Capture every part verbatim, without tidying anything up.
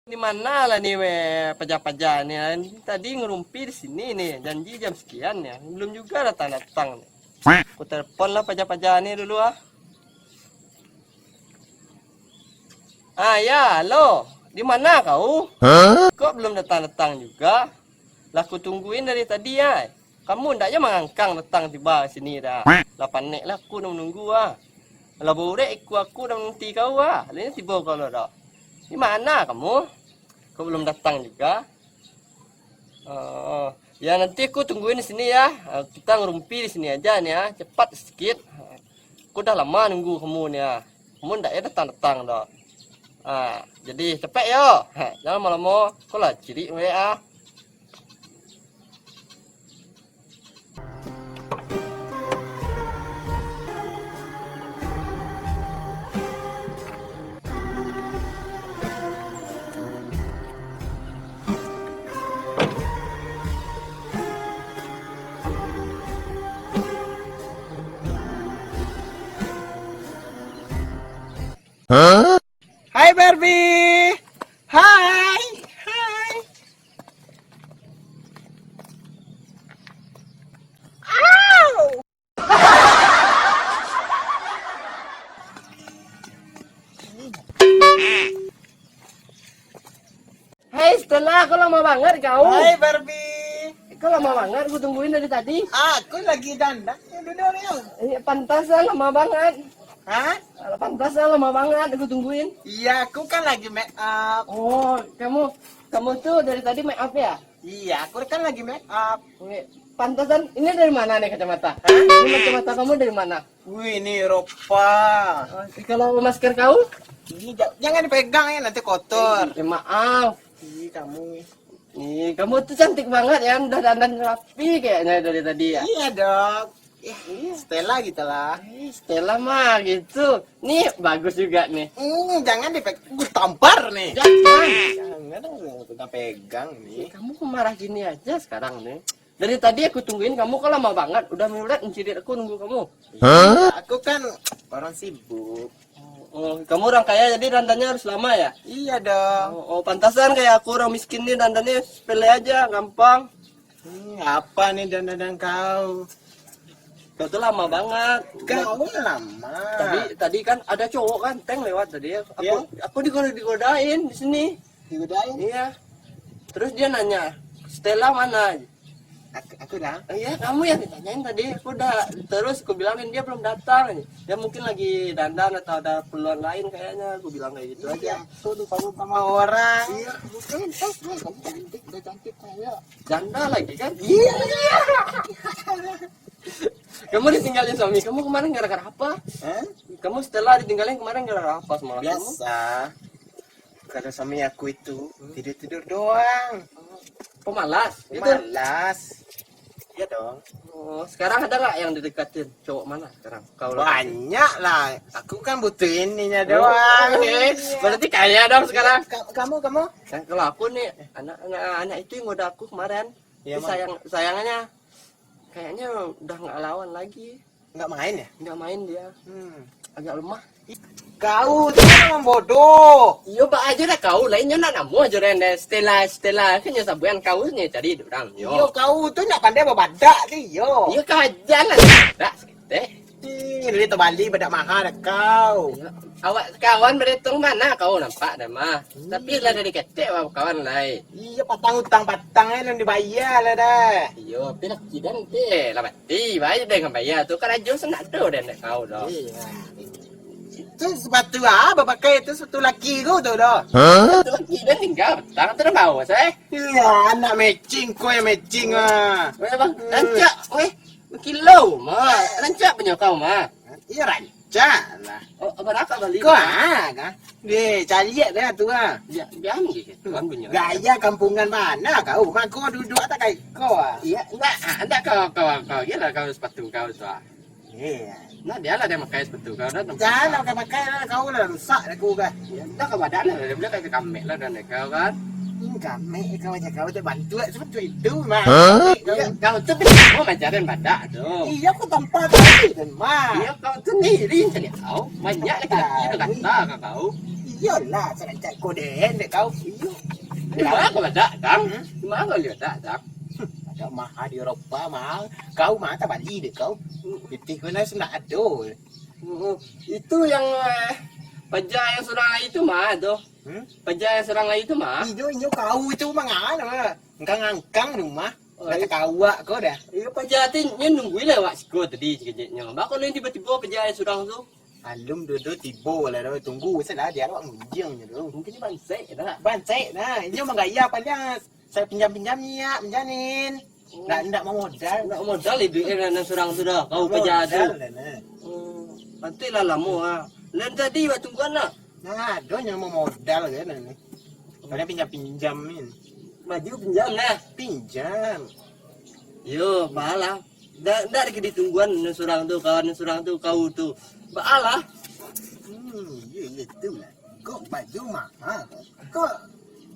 Di mana lah ni, weh, paja-paja ni? Tadi ngerumpi di sini ni, janji jam sekian ni. Belum juga datang-datang ni. Aku telepon lah paja-paja ni dulu, ah. Ah, ya, halo. Di mana kau? Kok belum datang-datang juga? Lah aku tungguin dari tadi, ai. Kamu ndak je mangangkang datang tiba sini dah. Lah panek lah aku nak menunggu, ah. Lah baurek ikua aku dah menanti kau, ah. Lah ni tibo kau lah dah. Di mana kamu? Kau belum datang juga. Oh, ya, nanti aku tungguin di sini ya. Ah, kita ngerumpi di sini aja nih ya. Cepat sikit. Aku dah lama nunggu kamu nih ya. Kamu ndak ya datang-datang dah. Ah, jadi cepet yo. Ha, jangan lama-lama. Kau lah cirik weh ah. Hai Barbie. Hai. Hai. Hai Stella, kok lama banget kau? Hai Barbie. Kok lama banget, aku tungguin dari tadi. Aku lagi dandan, ya, duduk ni. Eh, pantas lah lama banget. Hah? Pantas lah lama banget, aku tungguin. Iya, aku kan lagi make up. Oh, kamu, kamu tuh dari tadi make up ya? Iya, aku kan lagi make up. Weh, pantasan, ini dari mana nih kacamata? Hah? Ini kacamata kamu dari mana? Wih, ini Eropa. Oh, kalau masker kau? Ini ja- jangan dipegang ya, nanti kotor. Eh, eh, maaf. Ih, kamu. Ih, kamu tuh cantik banget ya, udah dandan rapi kayaknya dari tadi ya. Iya dong. Ya, Stella gitu lah. Eh, Stella mah gitu. Nih, bagus juga nih. Hmm, jangan dipeg-, gue tampar nih. Jangan. Jangan, pegang-pegang nih. Kamu kok marah gini aja sekarang nih? Dari tadi aku tungguin kamu, kok lama banget. Udah mulai mencirit aku nunggu kamu. Iya, aku kan orang sibuk. Oh, kamu orang kaya jadi dandannya harus lama ya? Iya dong. Oh, oh, pantasan kayak aku orang miskin nih dandannya sepele aja, gampang. Hmm, apa nih dandan kau? Kau tuh lama banget. Kau lama. Tadi tadi kan ada cowok ganteng lewat tadi. Aku Ya. aku digoda- digodain di sini. Digodain? Iya. Terus dia nanya, "Stella mana?" Aku, aku dah. Iya, kamu yang ditanyain tadi. Aku udah terus aku bilangin dia belum datang. Dia mungkin lagi dandan atau ada keperluan lain kayaknya. Aku bilang kayak gitu aja. Iya, aku lupa-lupa sama orang. Iya, bukan, pas, bro. Kamu cantik, udah cantik kayak Janda lagi kan? Iya. Kamu ditinggalin suami kamu kemarin gara-gara apa? Hah? Kamu setelah ditinggalin kemarin gara-gara apa sama kamu? Biasa. Kalau suami aku itu tidur-tidur doang. Pemalas gitu? Malas. Iya dong. Oh, sekarang ada nggak yang didekatin? Cowok mana sekarang? Kau lah. Banyak lah. Aku kan butuh ininya Oh, doang. Oke. Iya. Berarti kaya dong sekarang. Ka- kamu, kamu? Kan kalau aku nih, anak anak, anak itu yang udah aku kemarin. Iya, Tapi Mang. sayang sayangnya kayaknya udah nggak lawan lagi. Nggak main ya? Nggak main dia. Hmm. Agak lemah. Kau tu memang bodoh. Iyo, ba aja dah kau. Lainnya nak namo aja dah Stella, Stella. Kan nyo sabuan kau ni cari orang. Iyo, kau tu nak pandai babadak tu, iyo. Iyo, kau aja lah. Dah, sekete. Ih, dari terbalik badak mahal dah kau. Iyo. Awak kawan berhitung mana kau nampak dah mah. Hmm. Tapi lah dari ketek awak kawan lai. Iyo, patang utang patang eh, belum dibayar lah dah. Iyo, tapi laki dan nanti lah mati. Bayar dengan bayar tu. Karajo senado dah nak kau dah. Iya. Itu sepatu apa pakai itu, sepatu laki ku tu dah. Hah? Sepatu laki dah tinggal petang tu dah bawa saya. Iya, anak matching ko yang matching ah. Weh bang, Hmm. rancak weh. Kilo mah. Rancak punyo kau mah. Iya rancak lah. Oh, apa nak bali? Kau ah kah? Deh, caliak dah tu ah. Ya, diam je. Tuan punyo. Gaya kampungan mana kau? Mako duduk atas kai kau ah. Iya, enggak, ah, enggak kau, kau, kau, gila kau sepatu kau tu ah. Iya. Nah, dia lah dia makai sepatu kau dah. Jangan lah makai-makai lah, kau lah rusak dah kau kan. Ya, dah kau badan lah, dia bilang kau kamek lah dan kau kan. Hmm, kamek kau aja kau tak bantu lah, sepatu itu mah. Hah? Kamek kau. Iya, kau tu bisa mau macarin badak tu. Iya, aku tampak tadi kan mah. Iya, kau tu ni, rin cari kau. Banyak laki-laki dah kata ke kau. Iyolah, sarancak ko den, dek kau. Iyo. Di ma kau badak, Tang? Hmm? Di ma kau liak badak, Tang? Badak maha di Eropa, maha. Kau maha tabali dek kau. Pitih kau nan sandak ado. Oh, itu yang, eh, paja yang surang lai tu ma tu? Hmm? Paja yang surang lai tu ma? Inyo, inyo kau itu mangana? Angkang-angkang rumah. Oh, nak takawak kau dah. Iyo, paja tu nyo nunggu lewat siko tadi sakejeknyo. Baa kok tibo-tibo paja yang surang tu? Alun doh tibo lah, doh. Tunggu salah, dia awak ngunjiang je tu. Mungkin dia bansek dah. Bansek nah. Inyo manggaya paliang. Saya pinjam-pinjam niat, pinjamin. Oh. Ndak, ndak mamodal. Ndak mamodal iduik eh, nan surang tu dah. Kau paja tu. Modal dah, nah. Oh, pantai lah lamo ah. Lain tadi awak tunggu anak. Nah, ado nyo mamodal kan ni. Paliang pinjam-pinjam ni. Baju pinjam nah. Pinjam. Yo, baa lah. Ndak, ndak ditungguan nan surang tu, kawan nan surang tu, kau tu. Baa lah. Hmm, iyo, iyo, tu lah. Kok baju maha? Kok,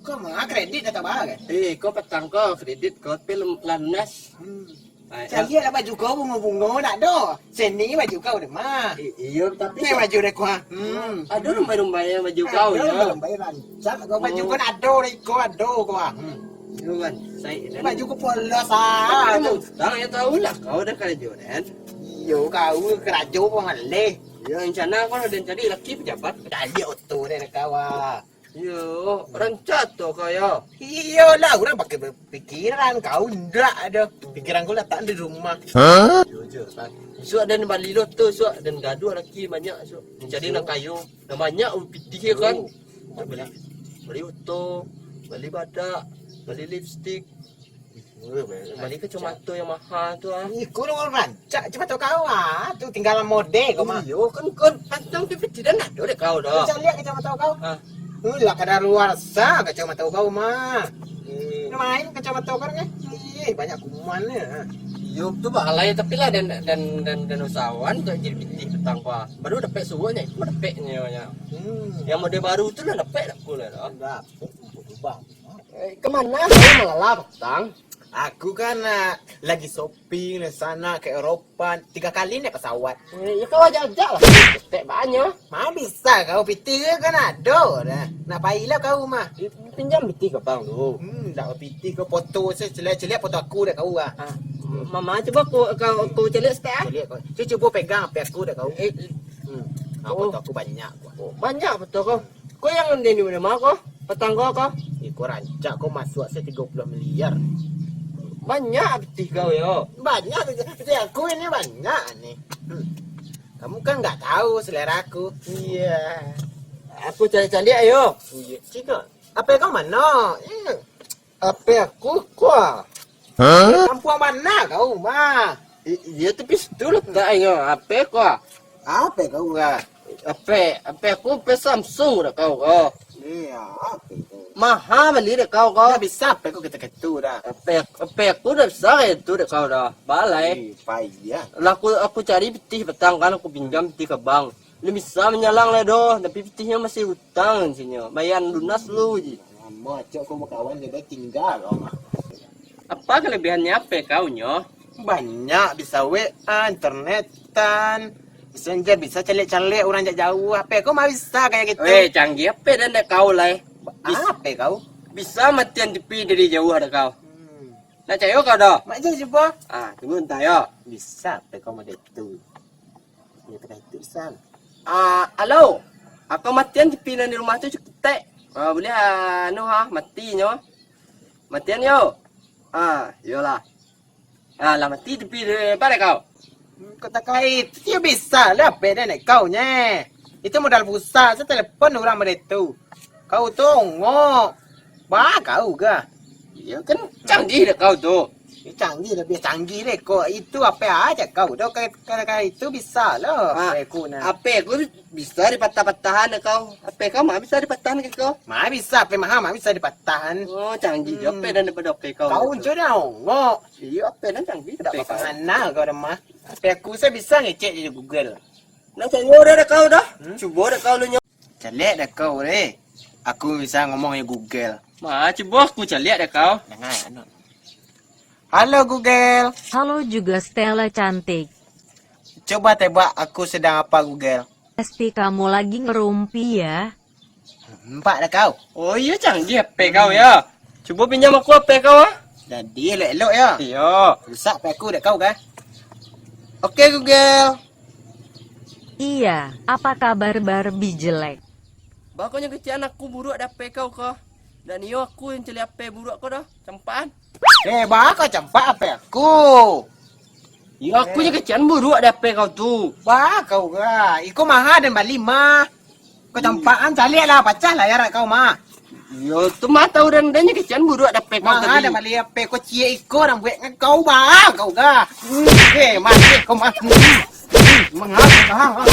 kok maha kredit atau baa kan? Eh, kau patang kau kredit, kau tapi lun-, lunas. Hmm. Ai, caliak lah baju kau bungo-bungo, ndak ado. Seni baju kau deh mah. I-, iyo, tapi ni baju deh kau, ah. Hmm. Ado lumbai-lumbai baju kau, ado yo. Lumbai rancak kau baju kau, ndak ado deh kau, ado kau, ah. Hmm. Iyo kan, sai kan. Baju kau polos, ah. Tapi mustang yo, tahu lah kau dah karajo, kan? Iyo, kau karajo kau ngaleh. Iyo, rencana kau nak jadi laki pejabat. Caliak oto deh kau, ah. Iyo, rancak tu kau yo. Iyolah, urang pakai pikiran, kau ndak ado. Pikiran kau latak di rumah. Hah? Iyo je, kan. Isuak den bali lo tu, isuak den gaduah laki banyak isuak. Jadi nan kayo, nan banyak pitih kan. Oh, bali, bali oto, bali badak, bali lipstik. Bali kacamato yang maha tu ah. Iko lo rancak kacamato kau ah. Tu tinggalan mode kau mah. Iyo kan, kau pantang tu piti dan ado dek kau dah. Caliak kacamato kau. Ha. Lah kadaluarsa kacamato kau mah. Hmm. Main kacamato kau kan. Ih, banyak kuman ni. Iyo tu baalai tapi lah dan dan dan, dan usahawan tu jadi piti petang kau. Baru dapek suruhnya, itu dapeknya. Hmm. Yang mode baru tu lah dapek dah aku lah dah. Dah, berubah. Eh, kemana kau malala petang? Aku kan, ah, lagi shopping di sana ke Eropa, tiga kali naik pesawat. Eh, ya kau ajak-ajak lah. Tek banyak. Ma bisa kau piti ke kan ado dah. Nak pai lah kau mah. Eh, pinjam piti ke bang tu. Hmm, dak piti kau foto se celiak-celiak foto aku dak kau ah. Ah, mama cuba aku kau aku celiak setek ah. Celiak kau. Cuba, cuba pegang H P aku dak kau. Eh, hmm. Ah, oh. Foto aku banyak kau. Oh, banyak foto kau. Ko yang di ni mah ko? Patang ko ko? Iko rancak ko masuak se tigo puluah miliar. Banyak pitih kau yo. Banyak pitih, pitih aku ini banyak ni. Hmm. Kamu kan nggak tahu selera aku. Iya. Aku caliak-caliak yo. Iya. Cina. Apa kau mana? Iya. H P aku ko ah. Hah? Kampuang mana kau mah? I-, iyo tapi situ letak inyo. H P ko ah. Apa kau ah? H P, H P aku H P Samsung dah kau ko. Iya, apa kau? Maha bali dek kau ko. Ndak bisa H P kau ketu-ketu dah. H P, H P aku dah bisa kayak itu dek kau dah. Balai. Ih, payah. Lah aku, aku cari pitih petang kan, aku pinjam pitih ke bank. Lah bisa manyalang lah doh, tapi pitihnyo masih utang sinyo. Bayan lunas lu ji. Lamo acok ko bakawan jadi tinggal. Apa kelebihannya H P kau nyo? Banyak bisa W A, internetan, messenger, bisa caliak-caliak urang jak jauah. H P kau mah bisa kayak gitu. Weh, canggih H P dan dek kau lah eh. Bis- Apa kau? Bisa matian T V dari jauah dek kau. Hmm. Nak cayo kau dah? Mak je cuba. Ah, tunggu entah yo. Bisa H P kau model tu. Dia kena itu, San. Ah, halo. Aku matian T V nan di rumah tu cukup tek. Ah, boleh ah, anu ha, mati nyo. Matian yo. Ah, iyolah. Ah, lah mati T V daripada kau. Kau tak kait, dia bisa lah H P dan kau nye. Itu modal pulsa, saya telepon orang mereka tu. Kau tu ongok. Bah, kau ga? Iyo kan canggih dek kau tu. Eh, canggih, lebih canggih dek kau. Itu H P aja kau. Dah kau, kau, kau itu bisa lah. Ha, H P aku nah. H P aku bisa dipatah-patahan dek kau. H P kau mah bisa dipatahan ke kau? Mah bisa, H P mah mah bisa dipatahan. Oh, canggih je H P dan daripada H P kau. Kau tu. Uncu dah ongok. Iyo, H P dan canggih. Tak H P kau. Apa kau kau dah mah. H P aku saya bisa ngecek je Google. Nak cari dah kau dah. Hmm? Cuba dah kau lu nyo. Caliak dah kau, eh. Aku bisa ngomong jo Google. Ma, cubo aku caliak dah kau. Jangan, anu. Halo, Google. Halo juga, Stella cantik. Coba tebak aku sedang apa, Google? Pasti kamu lagi ngerumpi, ya. Nampak dah kau? Oh iyo, canggih H P kau yo. Cubo pinjam aku H P kau ah. Jadi elok-elok yo. Iyo. Rusak H P aku dek kau kah? Oke Google. Iya, apa kabar Barbie jelek? Baa kok nyo kecek an aku buruak dek H P kau ko? Dak nio aku nan caliak H P buruak ko doh, campakan. Eh, baa kau campak H P aku? Yo aku nyo kecek an buruak dek H P kau tu. Baa kau ga? Iko maha den bali mah. Kau campakan, caliak lah, pacah lah layar kau mah. Yo tu mah tau den, den nyo kecek an buruak dek H P kau Maha tadi. den bali H P kau, ciek iko nan buek ngan kau, baa kau ga? Eh, mati kau mah. Mangapa kau?